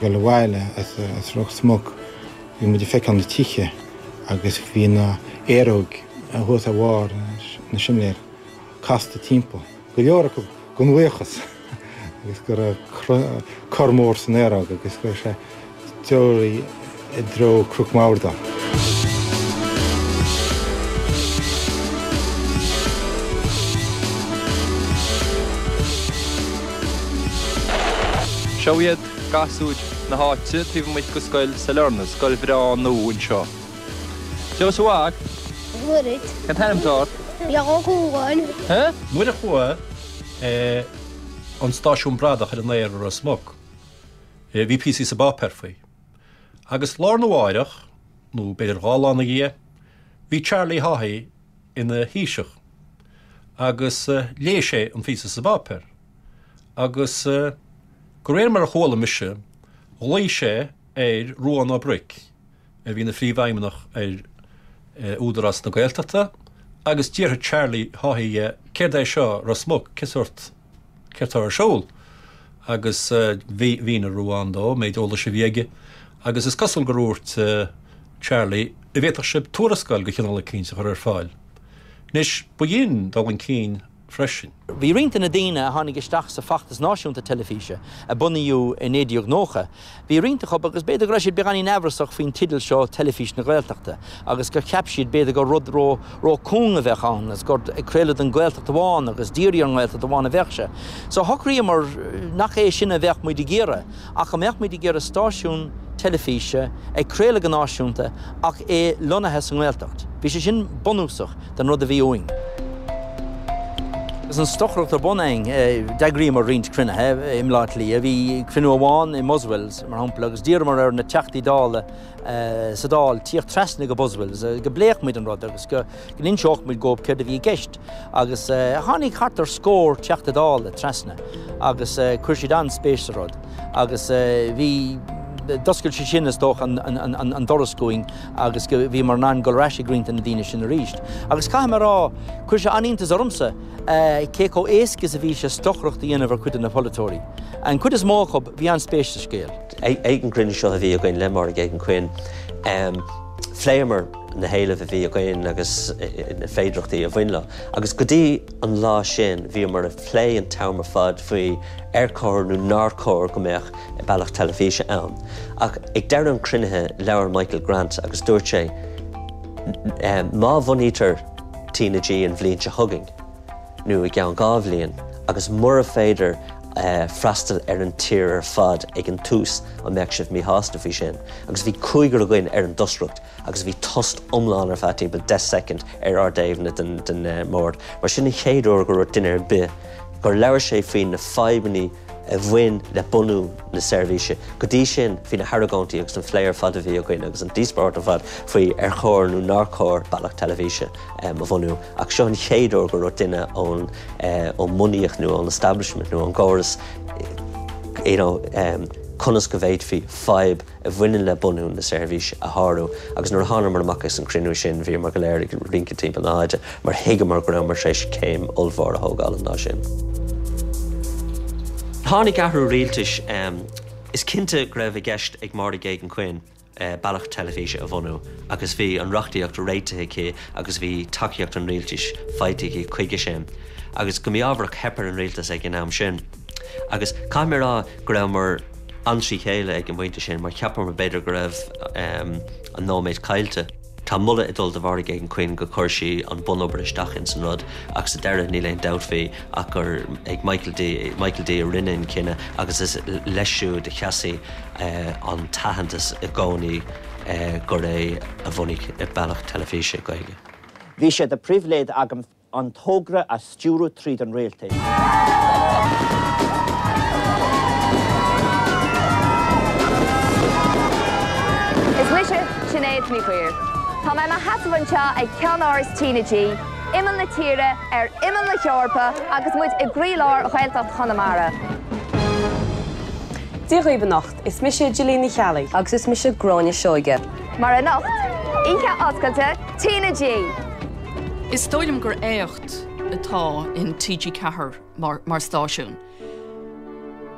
Dul abhaile as Ros Muc bhí muid ag feiceáil na tithe agus bhí na aeróg thuas ar bharr na simléar casta timpeall. Go leor acu gan bhuíochas agus go raibh cor mór san aeróg agus go raibh sé treoraithe i dtreo Cnoc Mhurdáin. Seo iad gasúir na háite taobh amuigh de scoil Sailearna, scoil bhreá nua anseo. Dia dhuit a mhac. Mhuirid. Cén t-ainm atá ort? Beag Ó Cúláin. Nuair a chuaigh an stáisiún bradach ar an aer i Ros Muc, bhí píosaí sa bpáipéar faoi. Agus lá arna mháireach, nó b'fhéidir 2 lá ina dhiaidh, bhí Charlie Haughey ina Thaoiseach agus léigh sé an phíosa sa bpáipéar. Agus de réir mar a chuala mise, ghlaoigh sé ar Ruán Ó Bruic, a bhí ina phríomhfheidhmeannach ar Údarás na Gaeltachta, agus d'fhiafraigh Charlie Haughey dhe céard é seo Ros Muc, cén sórt, céard tá ar siúl? Agus mhínigh Ruán dó an méid eolais a bhí aige, agus is cosúil gur dhúirt Charlie, an bhféadfadh sibh tuarascáil de chineál eicínt a chur ar fáil? Anois, b'shin dul chun cinn freisin. Bhí roinnt de na daoine a tháinig isteach sa Feachtas Náisiúnta Teilifíse, a bunaíodh i 1990, bhí roinnt acu, agus b'fhéidir go raibh siad beagáinín aimhreasach faoin teideal seo Teilifís na Gaeltachta, agus gur cheap siad b'fhéidir gur rud ró, ró cúng a bheadh ann, agus gur ag craoladh don Ghaeltacht amháin agus dírithe ar an nGaeltacht amháin a bheadh sé. So shocraíomar nach é sin a bheadh muid ag iarraidh, ach go mbeadh muid ag iarraidh stáisiún teilifíse ag craoladh go náisiúnta ach é lonnaithe sa nGaeltacht. Bhí sé sin bunúsach don rud a bhí uainn. Agus an stocaireacht ar bun againn, d'eagraíomar roinnt cruinnithe i mBaile Átha Cliath. Bhí cruinniú amháin i mBuswells, mar shampla, agus d'iarramar ar na Teachtaí Dála sa Dáil tíocht trasna go Buswells go bpléifeadh muid an rud agus go n-inseodh muid dhóibh céard a bhí i gceist. Agus tháinig thart ar scór Teachta Dála trasna agus chuir siad an-spéis sa rud agus bhí, d'oscail sé sin, is dócha, an doras dhúinn agus go bhíomar in ann dul ar ais ag roinnt de na daoine sin arís. Agus caithfidh mé a rá, chuir sé an-iontas ormsa cé chomh éasca is a bhí sé stocaireacht a dhéanamh ar chuid de na polaiteoirí. An chuid is mó acu, bhí an-spéis sa scéal. Ag an gcruinniú seo a bhí againn le Máire Geoghegan-Quinn, phléamar na héilimh a bhí againn agus na féidearthachtaí a bhain leo. Agus go dtí an lá sin, bhíomar ag plé an t-am ar fad faoi ar chóir nó nár chóir go mbeadh bealach teilifíse ann. Ach ag deireadh an chruinnithe, labhair Michael Grant agus dúirt sé, má bhunaítear TnaG an bhliain seo chugainn, nó i gceann 2 bhliain, agus mura féidir freastal ar an tír ar fad ag an tús, an mbeadh sibh míshásta faoi sin? Agus bhí cúigear againn ar an dtoscaireacht agus bhí tost iomlán ar feadh timpeall 10 soicind ar ár dtaobhanna den mbord. Mar sin an chéad uair go raibh duine ar bith gur labhair sé faoi na fadhbanna a bhain le bunú na seirbhíse. Go dtí sin, bhí na hargóintí agus an phlé ar fad a bhí againn agus an díospóireacht ar fad faoi ar chóir nó nár chóir bealach teilifíse a bhunú. Ach seo an chéad uair go raibh duine ón ón mbunaíocht nó ón establishment nó ón gcóras you know conas go bhféadfaí fadhb a bhaineann le bunú na seirbhíse a shárú agus nuair a thánamar amach as an chruinniú sin bhíomar go léir ag rince timpeall na háite mar thuigeamar go rabhamar tar éis céim ollmhór a thógáil an lá sin. Tháinig athrú rialtais. Is cinnte go raibh i gceist ag Máire Geoghegan-Quinn bealach teilifíse a bhunú agus bhí an reachtaíocht réitithe aici agus bhí tacaíocht an rialtais faighte aici chuige sin agus go mí-ádhmharach theip ar an rialtas ag an am sin agus caithfidh mé a rá go rabhamar an-trí chéile ag an bpointe sin mar cheapamar b'fhéidir go raibh an nóiméad caillte. Tá moladh ag dul do Mháire Geoghegan-Quinn gur chuir sí an bunobair isteach ins an rud ach sa deireadh níl aon dabht faoi ach gur ag Michael D Michael D a rinneadh an cinneadh agus is leis siúd a sheasfaidh an t-aitheantas i gcónaí gur é a bhunaigh bealach teilifíse Gaeilge. Bhí sé de pribhléid agam an togra a stiúradh tríd an rialtas. Is mise Sinéad Ní Ghuidhir. Tá mé i mo sheasamh anseo ag ceannáras TnaG, imeall na tíre ar imeall na hEorpa agus muid i gcroílár Ghaeltacht Chonamara. Dia dhaoibh anocht, is mise Gillian Ní Cheallaigh. Agus is mise Gráinne Seoige. Mar anocht, oíche oscailte TnaG! Is dóigh liom gur éacht atá in TG4 mar stáisiún.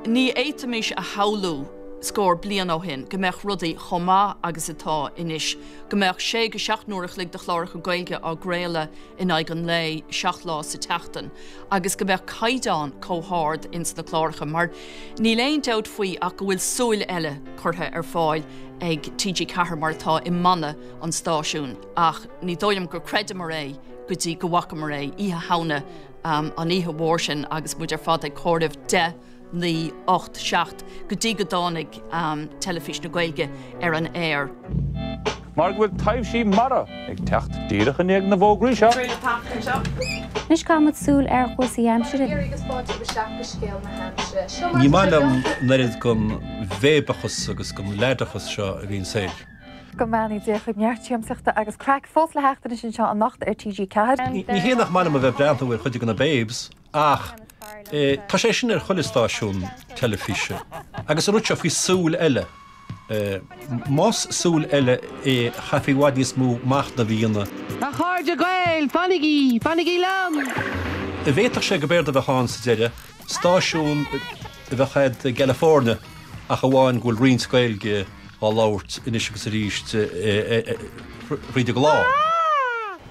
Ní fhéadfaimis a shamhlú. scór bliain ó shin go mbeadh rudaí chomh maith agus atá anois, go mbeadh sé go seacht n-uair a chloig de chláracha Gaeilge á gcraoladh in aghaidh an lae, seacht lá sa tseachtain, agus go mbeadh caighdeán chomh hard ins na cláracha, mar níl aon dabht faoi ach go bhfuil súil eile curtha ar fáil ag TG4 mar atá i mana an stáisiúin, ach ní dóigh liom gur chreideamar é go dtí go bhfacamar é, Oíche Shamhna, an oíche mhór sin agus muid ar fad ag comhaireamh 10, 9, 8, 7, go dtí go dtáinig Teilifís na Gaeilge ar an aer. Mar go bhfuil taibhsí mara ag teacht díreach i ndiaidh na bhfógraí seo. Anois caithfimid súil ar chúrsaí aimsire. Ní maith liom an oiread den bhéibeachas agus den leaideachas seo a bhíonns air. Go mbeannaí Dia chuig neart siamsaíochta agus craic fós le theacht anois anseo anocht ar TG4. Ní hé nach maith liom a bheith ag breathnú ar chuid de na Babes Ach tá sé sin ar chuile stáisiún teilifíse. Agus an rud seo faoi súil eile, más súil eile é chaithfí i bhfad níos mó machnaimh a dhéanamh. A chairde Gael, fanaigí! Fanaigí liom! An bhféadfadh sé go b'éard a bheadh ann sa deireadh, stáisiún a bheadh agat i gCalifornia ach amháin go bhfuil roinnt Gaeilge á labhairt anois agus arís thríd an gclár.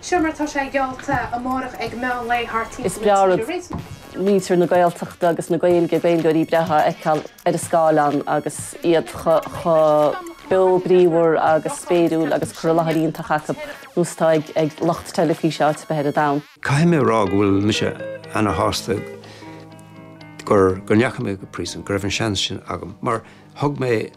Seo mar atá sé geallta amárach ag meán lae thart Is timpeall breá na rud tíre. muintir na Gaeltachta agus na Gaeilge, Gaeilgeoirí breátha a fheiceáil ar an scáileán agus iad chomh beo bríomhar agus spéiriúil agus cur i láthair iontach acu nós atá ag lucht teilifíse áit ar bith ar an domhan. Caithfidh mé a rá go bhfuil mise ana-shásta gur go ndeachaigh mé go príosún, go raibh an seans sin agam, mar thug mé,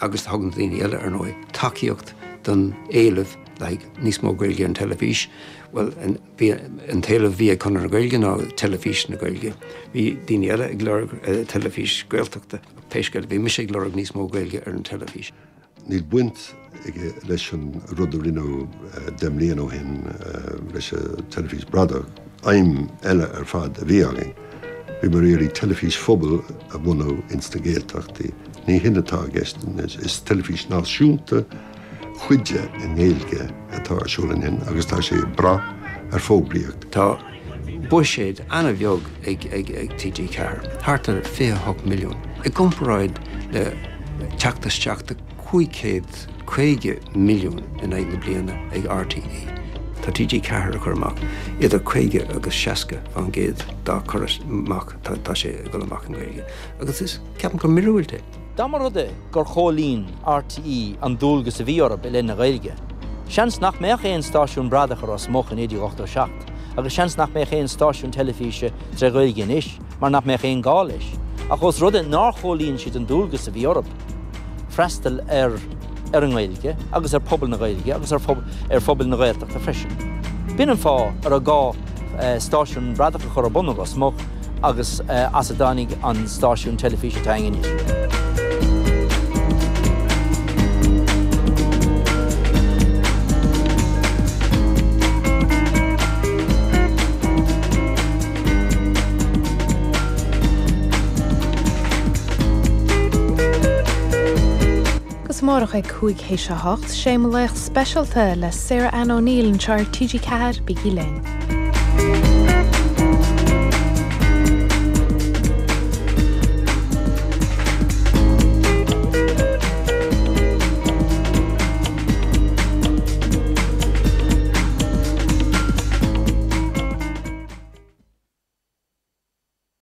agus thug na daoine eile, ar ndóigh, tacaíocht don éileamh le haghaidh níos mó Gaeilge ar an teilifís. Bhuel, bhí an t-éileamh a bhí ag Conradh na Gaeilge ná teilifís na Gaeilge. Bhí daoine eile ag lorg teilifís Gaeltachta. Pé scéal é, bhí mise ag lorg níos mó Gaeilge ar an teilifís. Níl baint aige leis an rud a rinneadh 10 mbliana ó shin leis an teilifís bradach. Aidhm eile ar fad a bhí againn. Bhíomar ag iarraidh teilifís phobail a bhunú ins na Gaeltachtaí. Ní hin atá i gceist anois. Is teilifís náisiúnta, cuid de i nGaeilge atá ar siúl ansin agus tá sé ag brath ar fógraíocht. Tá buiséad an-bheag ag TG4, thart ar 28 milliún, i gcomparáid le teacht isteach de 550 milliún in aghaidh na bliana ag RTÉ. Tá TG4 ag cur amach idir 50 agus 60 fán gcéad dá cur amach, tá sé ag dul amach i nGaeilge agus is, ceapaim gur míorúilt é. Dá mba rud é gur chomhlíon RTÉ an dualgas a bhí orthu i leith na Gaeilge, seans nach mbeadh aon stáisiún bradach i Ros Muc i 1987 agus seans nach mbeadh aon stáisiún teilifíse tré Ghaeilge anois mar nach mbeadh aon gá leis. Ach ós rud é nár chomhlíon siad an dualgas a bhí orthu freastal ar ar an nGaeilge agus ar phobal na Gaeilge agus ar ar phobal na Gaeltachta freisin. B'in an fáth a raibh gá stáisiún bradach a chur ar bun i Ros Muc agus as a dtáinig an stáisiún teilifíse atá againn anois. Agus amárach ag 5 théis a 8, sé mo laoch speisialta le Sarah Ann O'Neill anseo ar TG4, bígí linn.